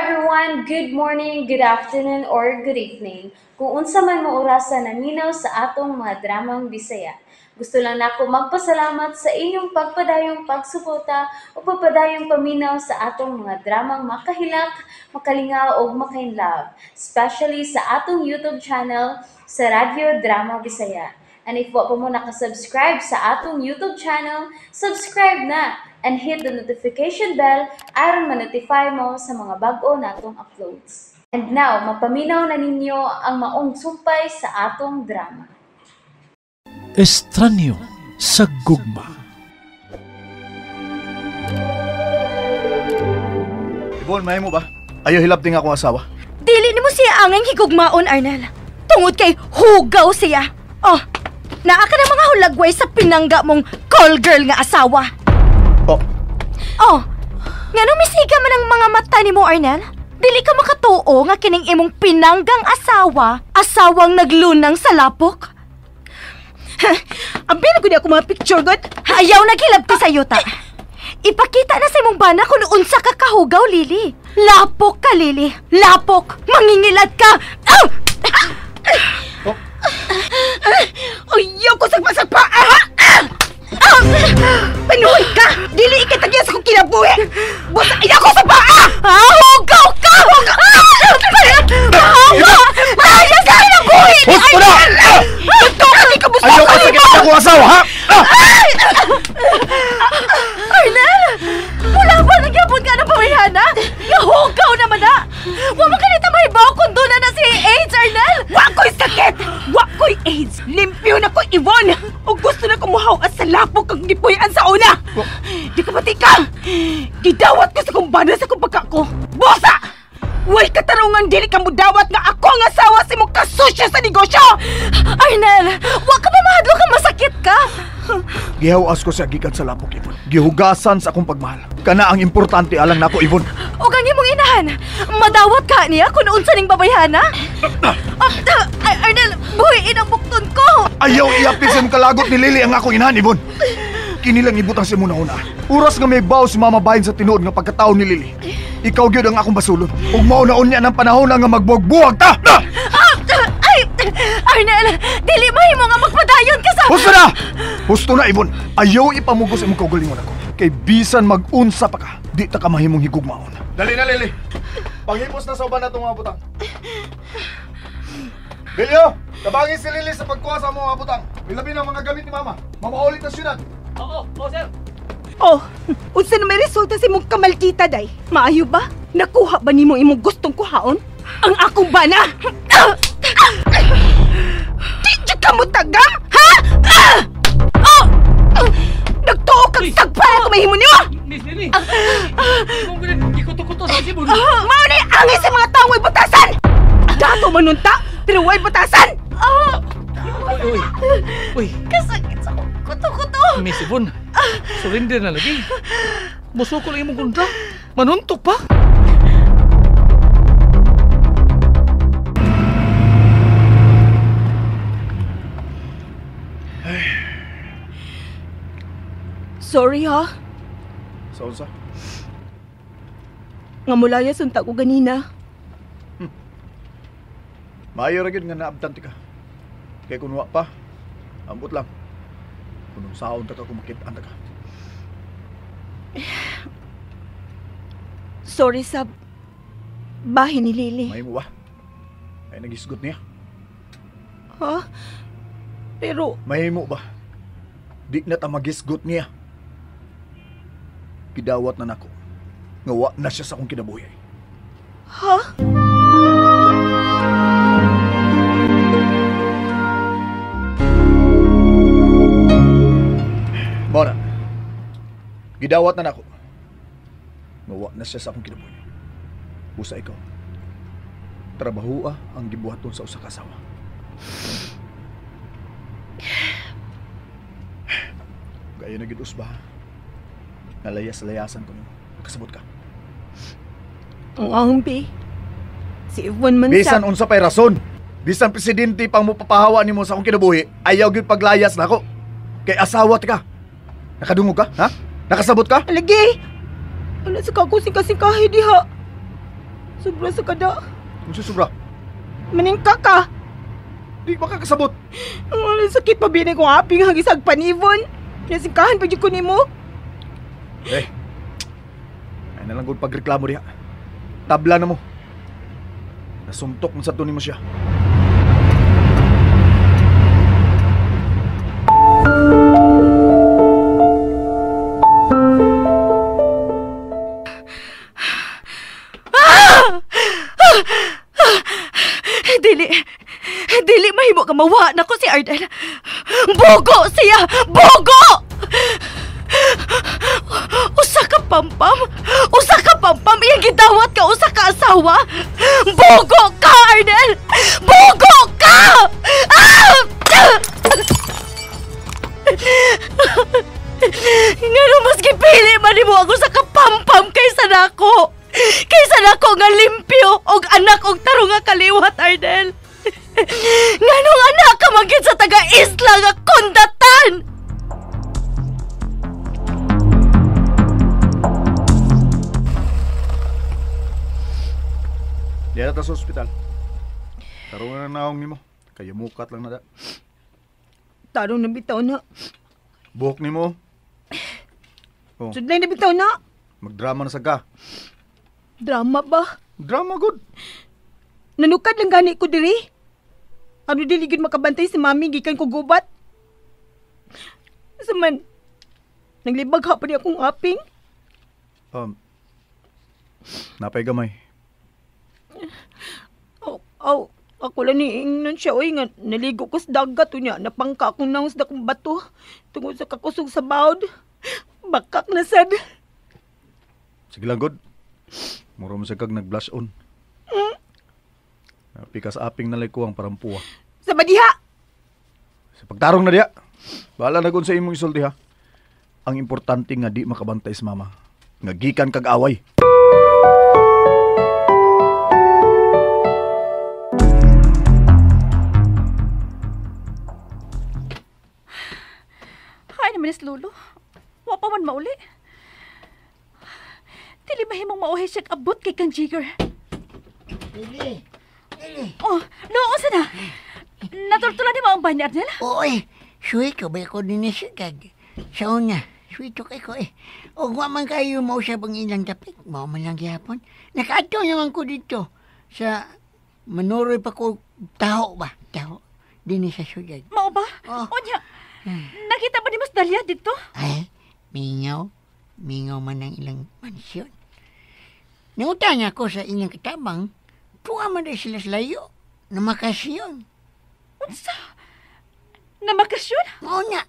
everyone! Good morning, good afternoon, or good evening. Kung unsa man mo orasa naminaw sa atong mga dramang Bisaya. Gusto lang nako magpasalamat sa inyong pagpadayong pagsuporta o pagpadayong paminaw sa atong mga dramang makahilak, makalingaw o makainlove, especially sa atong YouTube channel sa Radyo Drama Bisaya. And if wa pa mo nakasubscribe sa atong YouTube channel, subscribe na and hit the notification bell aron ma-notify mo sa mga bag-o natong uploads. And now, mapaminaw na ninyo ang maong sumpay sa atong drama. Estranyo sa gugma. Ibon, may mo ba? Ayaw hilabting akong asawa. Dili nimo siya angay higugmaon, Arnel. Tungod kay hugaw siya. Oh, naa ka na mga hulagway sa pinangga mong call girl nga asawa. Oh. Oh, nganong misiga man ang mga mata nimo, Arnel? Dili ka makatuo nga kining imong pinanggang asawa, asawang naglunang sa lapok? Abi na ko di ako mga picture god. Ayaw naghilabti sa yuta. Ipakita na sa imong bana kung unsa ka kahugaw, Lily. Lapok ka, Lily. Lapok. Mangingilad ka. Ah! Oh. Ayaw ko sagpa-sagpa. Ah! Ah! Ah! Panuhoy ka. Dili ikatagyan sa kong kinabuhi. Busa ayaw ko sa paa. Ah, hugaw ka. Hugaw. Hugaw. Ayaw sa kinabuhi. Husto na! Ayaw ko sa kita akong asawa, ha? Ah! Arnel! Wala ba nagyapon ka ng pamayhana? Nahugaw naman na! Wa man kanita mahibaw kung doon na si AIDS, Arnel! Wa ko'y sakit! Wa ko'y AIDS! Limpyo na ko, Yvonne! O gusto na kumuhaw at sa lapok kang gipuy-an sa una! Di ka pati ka! Gidawat ko sa kumbana sa kumpagka ko! Bosa! Way katarungan dili ka mudawat nga ako ang asawa si mong kasusyo sa negosyo! Arnel! Wa ka pa mahadlo ka masakit ka! Gihawas ko siya gikan sa lapok, Yvonne. Gihugasan sa akong pagmahal. Kana ang importante alang nako, Yvonne. O kang imong inahan, madawat ka niya kung unsa ning babayhana? Arnel, buhiin ang bukton ko! Ayaw iapil sa imong kalagot ni Lily ang akong inahan, Yvonne. Kini lang ibutang sa imong nauna. Oras nga may baw si Mama Bahin sa tinuod nga pagkatao ni Lily. Ikaw gyud ang akong basulon. Ug mao na unya ng panahon nga magbuwag-buwag ta! Ay! Arnel, dili mahimo nga magpadayon ka sa... Husto na! Husto na, Yvonne! Ayaw ipamugos imong kaugalingon ako. Kay bisan mag-unsa pa ka, di ta ka mahimong higugmaon. Dali na, Lily! Panghipos na sa uban na itong mga butang. Bilyo! Tabangin si Lily sa pagkuha sa mga butang. Ilabi na ang mga gamit ni Mama. Mamaulit na siyudad. Oo, oo, sir. Oh, unsa na may resulta sa imong kamaldita, day? Maayo ba? Nakuha ba nimo imong gustong kuhaon? Ang akong bana? Di jud ka mo tagam, ha? Oh! Nagtuo kang sagpa na kumahimo niyo! Miss Lily! Kung ganun, ikuto-kuto sa sibon. Mao na yung angay sa mga taong way butasan! Dato manunta, pero way butasan! Uy, uy, uy. Kasakit sa kuto-kuto! Miss Yvonne, surrender na lagi. Musuko lang imong kontra. Manuntok pa. Sorry ha. Sa unsa? Nga mulaya sunta ko ganina. Maayo ra gyud nga naabtan ti ka. Kay kun wa pa, ambot lang. Kung saon ta ka kung makit-an ta ka. Sorry sa bahin ni Lily. Mahimo ba? Ay nagisgot niya. Ha? Pero mahimo ba? Di na ta magisgot niya. Gidawat na nako. Nga wa na siya sa akong kinabuhi. Ha? Mora. Gidawat na nako. Nga wa na siya sa akong kinabuhi. Usa ikaw. Trabahoa ang gibuhaton sa usa ka asawa. Gaya na gid usba. Nalayas-layasan ko nimo. Kasabot ka. Ang ahong, si Yvonne man bisan unsa pay rason. Bisan presidente pang mopapahawa nimo sa akong kinabuhi, ayaw gyud paglayas nako. Kay asawa ti ka. Nakadungog ka, ha? Nakasabot ka? Lagi. Wala sa kako singka-singkahi diha. Sobra sa kada. Unsa sobra? Maningka ka. Di ba ka kasabot? Ang sakit pa binay kong aping hagisag panivon. Nasingkahan pa ko nimo. Eh. Ay na lang gud pagreklamo diha. Tabla na mo. Nasuntok man sa nimo siya. Dili mahimo ka mawa nako si Ardel. Bugo siya! Bugo! Usa ka pampam! Usa ka pampam! Iyang gidawat ka usa ka asawa! Bugo ka, Arnel! Bugo ka! Ah! Ngano mas gipili man nimo ako sa kapampam kaysa nako! Kaysa nako nga limpyo og anak og tarong nga kaliwat, Arnel! Nganong anak ka magit sa taga-isla nga kundatan! Diyan na ta sa ospital. Tarong na naong nimo. Kaya mukat lang na da. Tarong na bitaw na. Buhok nimo. Oh. Sudlay na bitaw na. Magdrama na sa ka. Drama ba? Drama good. Nanukad lang gani ko diri. Ano dili gyud makabantay si mami gikan ko gubat? Sa man, naglibag ha pa ni akong aping. Napay gamay. Oh, ako lang niingnon siya, oy, nga naligo ko sa dagat, unya, napangka akong naos na akong bato, tungod sa kakusog sa bawd. Bakak na sad. Sige lang, good. Mura mo sa kag nag-blush on. Pika sa aping nalikuang parampuwa. Sa badiha! Sa pagtarong na diha. Bahala na kung sa imong isulti ha. Ang importante nga di makabantay sa mama. Nga gikan kag away. Hay naman is lolo. Wa pa man mauli. Dili mahimong mauhi siya abot kay kang Jigger. Lili. Lili. Oh, no, unsa na? Natultulan ni mo ang banyo, Arnel? Oo, suwi ko ba ko din siya kag sa una, suwi to kay ko eh. O wa man kayo mausap ang ilang dapit, mao man lang gihapon. Nakaadto naman ko dito sa Manuroy pa ko taho ba? Taho. Dini sa syudad. Mao ba? Oh. Unya, nakita ba ni Mas Dalia dito? Ay, mingaw. Mingaw man ang ilang mansyon. Nangutang ako sa ilang katabang, tuwa man rin sila sa layo, na makasyon. Unsa? Na makasyon? Mao nga,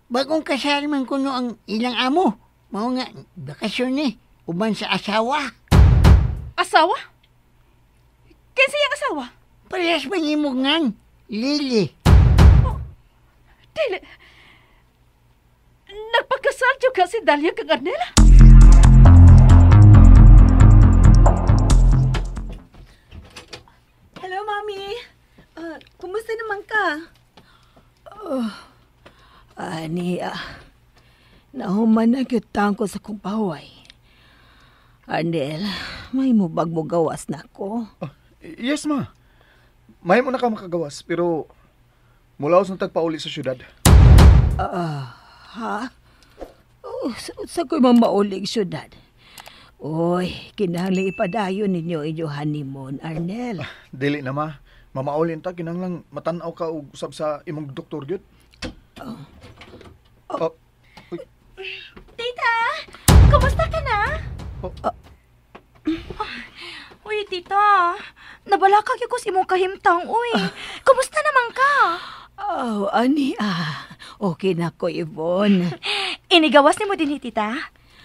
bagong kasal man kuno ang ilang amo. Mao nga, bakasyon ni, uban sa asawa. Asawa? Kinsa iyang asawa? Parehas man imong ngan, Lily. Oh, dili. Nagpakasal jud ka si Dalia kang Arnel? Hello, Mami. Kumusta naman ka? Oh, ani, nahuman na gyud ko sa kong pahuway. Arnel, may mubag mo gawas na ko. Yes, ma. May mo na ka makagawas, pero mulaos na tagpauli sa syudad. Ha? Oh, sa ko'y mamaulig syudad? Oy, kinahanglan ipadayon ninyo inyong honeymoon, Arnel. Dili na, ma. Mamaulin ta, kinahanglan matan-aw ka og usab sa imong doktor gyud. Uy. Tita, kumusta ka na? Oh. Uy, tita, nabalaka gyud ko sa imong kahimtang, uy. Kumusta naman ka? Oh, ani okay na ko, Yvonne. Inigawas nimo dinhi, tita.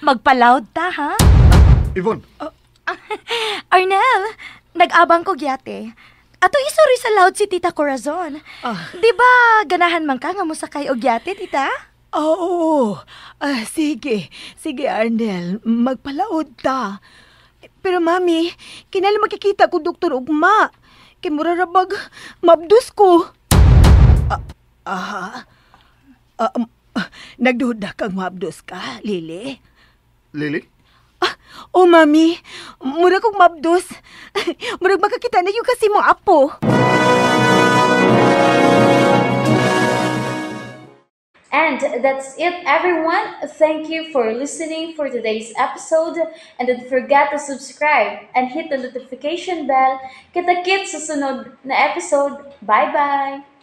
Magpalaud ta, ha? Yvonne. Arnel, nag-abang ko gyate. Ato isuri sa loud si Tita Corazon. Di ba ganahan man ka nga mosakay og yate, tita? Oo. Sige. Sige, Arnel. Magpalaod ta. Pero mami, kinala makikita ko Doktor Ugma. Kay mura rabag, mabdus ko. Nagduda kang mabdus ka, Lily? Lily? Oh, mami, mura kong mabdos. Murag makakita na yung kasi mong apo. And that's it, everyone. Thank you for listening for today's episode. And don't forget to subscribe and hit the notification bell. Kita-kits sa sunod na episode. Bye-bye!